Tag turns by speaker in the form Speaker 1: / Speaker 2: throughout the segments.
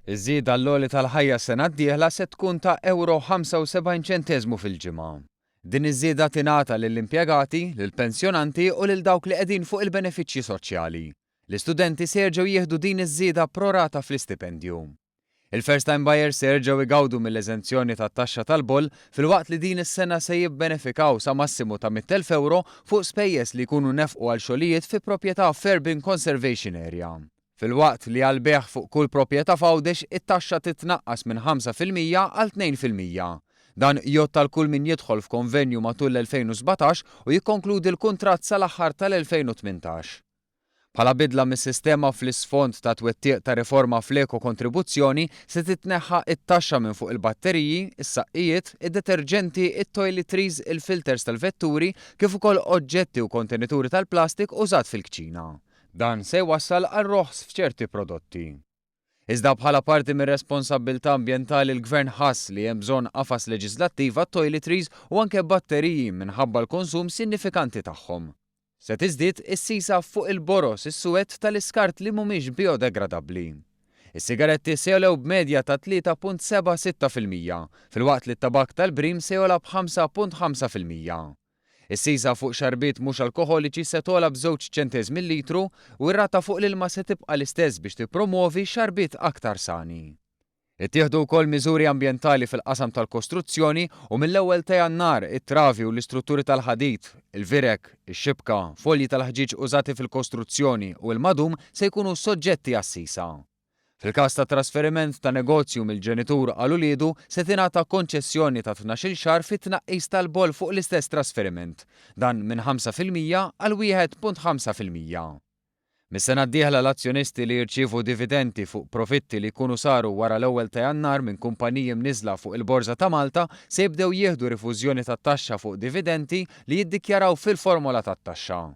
Speaker 1: Iż-żieda għall-għoli tal-ħajja s-sena d-dieħla se tkun ta' ewro 75 ċenteżmu fil-ġimgħa. Din iż-żieda tingħata lill-impjegati, lill-pensjonanti u lil dawk li qegħdin fuq il-benefiċċji soċjali. L-istudenti se jerġgħu jieħdu din iż-żieda pro rata fl-istipendju. Il-first time buyers se jerġgħu jgawdu mill-eżenzjoni tat-taxxa tal-boll filwaqt li din is-sena se jibbenefikaw sa massimu ta' 100,000 ewro fuq spejjeż li jkunu nefqu għal xogħlijiet fi proprjetà f'Urban Conservation Area. Filwaqt li għall-bejgħ fuq kull proprjetà f'Għawdex it-taxxa titnaqqas minn 5% għal 2%. Dan jgħodd għal kull min jidħol f'konvenju matul l-2017 u jikkonkludi l-kuntratt sal-aħħar tal-2018. Bħala bidla mis-sistema fl-isfond ta' twettiq ta' riforma fl-eko-kontribuzzjoni se titneħħa t-taxxa minn fuq il-batteriji, is-saqqijiet, id-deterġenti, it-toiletries, il-filters tal-vetturi kif ukoll oġġetti u kontenituri tal-plastik użat fil-kċina. Dan se jwassal għal roħs f'ċerti prodotti. Iżda bħala parti mir-responsabbiltà ambjentali l-Gvern ħass li hemm bżonn qafas leġiżlattiv għat-toiletries u anke batteriji minħabba l-konsum sinnifikanti tagħhom. Se tiżdied is-sisa fuq il-boroż is-suwed tal-iskart li mhumiex bijodegradabbli. Is-sigaretti se jogħlew b'medja ta' 3.76%, filwaqt li t-tabakk tal-brim se jogħla b'5.5%. Is-sisa fuq xarbiet mhux alkoħoliċi se togħla b'żewġ ċenteżmi l-litru u r-rata fuq l-ilma se tibqa' l-istess biex tippromwovi xarbiet aktar sani. Ittieħdu wkoll miżuri ambjentali fil-qasam tal-kostruzzjoni u mill-ewwel ta' Jannar it-travi u l-istrutturi tal-ħadid, il-vireg, ix-xibka, folji tal-ħġieġ użati fil-kostruzzjoni u l-madum se jkunu soġġetti għas-sisa. Fil-każ ta' trasferiment ta' negozju mill-ġenitur għal uliedu se tingħata konċessjoni ta' tnax-il xahar fit-tnaqqis tal-boll fuq l-istess trasferiment, dan minn 5% għal 1.5%. Mis-sena d-dieħla l-azzjonisti li jirċievu dividenti fuq profitti li jkunu saru wara l-ewwel ta' Jannar minn kumpaniji mniżżla fuq il-Borża ta' Malta se jibdew jieħdu rifużjoni tat-taxxa fuq dividenti li jiddikjaraw fil-formola tat-taxxa.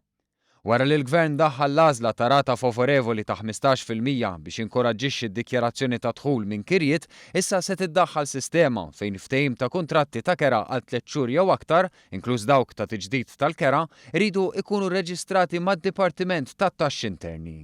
Speaker 1: Wara li l-Gvern daħħal l-għażla ta' rata favorevoli ta' 15% biex jinkoraġġixxi d-dikjarazzjoni ta' dħul minn kirjiet, issa se tiddaħħal sistema fejn ftehim ta' kuntratti ta' kera għal tlett xhur jew aktar inkluż dawk ta' tiġdid tal-kera, iridu jkunu rreġistrati mad-Dipartiment tat-Taxxi Interni.